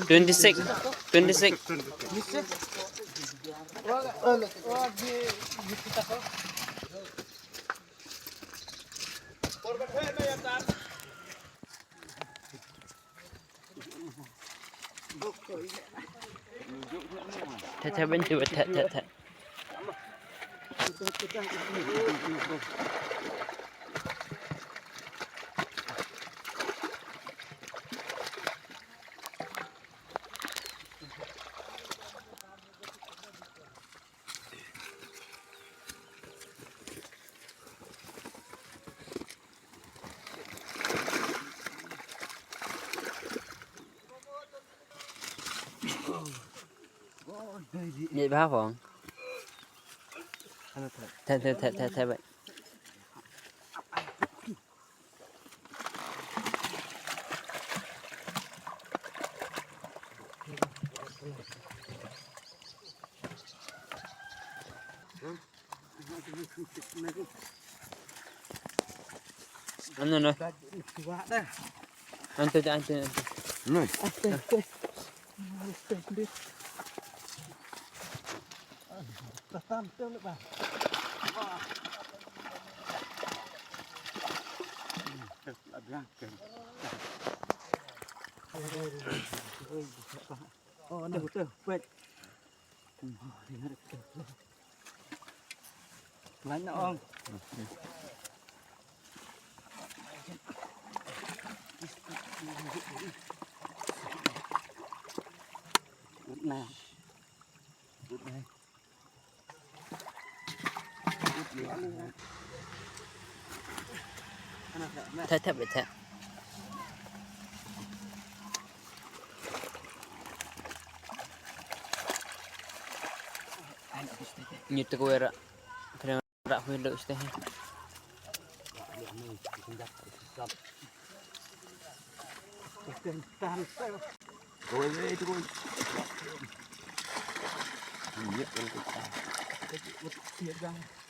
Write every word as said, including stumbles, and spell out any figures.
Twenty six. Twenty six. Theh, theh, ban tu, theh, theh, theh. Ngi ba phong. Theh, theh, theh, theh, theh, bai. Ano na? Anto, anto, anto. Ano? Oh, no. Mana ong? Good night. Good night. Theh, theh, theh. Ngi te ko era. Kena ra hui lo ste. Go away, go away. Yep, yep, yep.